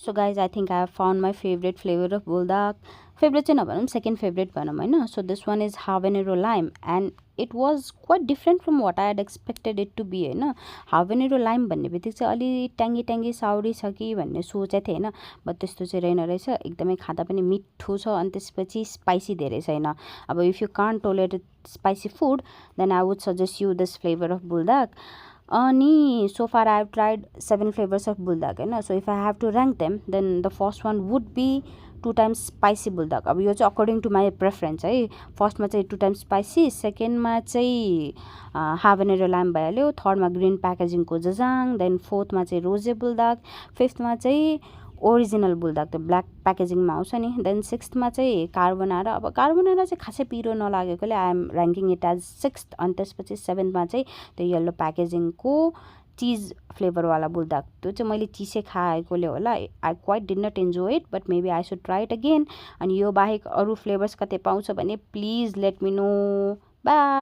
So guys, I think I have found my favorite flavor of bulldog. Favorite चाहिँ नभनौँ, second favorite भनौँ होइन. So this one is habanero lime and it was quite different from what I had expected it to be होइन. habanero lime भन्ने बित्तिकै चाहिँ अलि ट्याङ्गी ट्याङ्गी साउरी छ कि भन्ने सोचेको थिएँ होइन, बट त्यस्तो चाहिँ रहेन रहेछ. एकदमै खाँदा पनि मिठो छ अनि त्यसपछि स्पाइसी धेरै छैन. अब if you can't tolerate spicy food then I would suggest you this flavour of bulldog. Ani so far I have tried 7 flavors of bulldog होइन. So if I have to rank them, then the first one would be 2 times spicy bulldog. अब यो चाहिँ according to my preference है. फर्स्टमा चाहिँ 2 times spicy, सेकेन्डमा चाहिँ habanero lime भइहाल्यो, थर्डमा ग्रीन प्याकेजिङको जजाङ, देन फोर्थमा चाहिँ रोजे bulldog, फिफ्थमा चाहिँ ओरिजिनल बुल्डग त्यो ब्ल्याक प्याकेजिङमा आउँछ नि, देन सिक्स्थमा चाहिँ कार्बोनारा. अब कार्बोनारा चाहिँ खासै पिरो नलागेकोले I'm ranking it as sixth. अनि त्यसपछि सेभेन्थमा चाहिँ त्यो येल्लो प्याकेजिङको चिज फ्लेभरवाला बुल्डग. त्यो चाहिँ मैले चिसै खाएकोले होला, I quite did not enjoy it, but maybe I should try it again. अनि यो बाहेक अरू फ्लेभर्स कतै पाउँछ भने please let me know. By.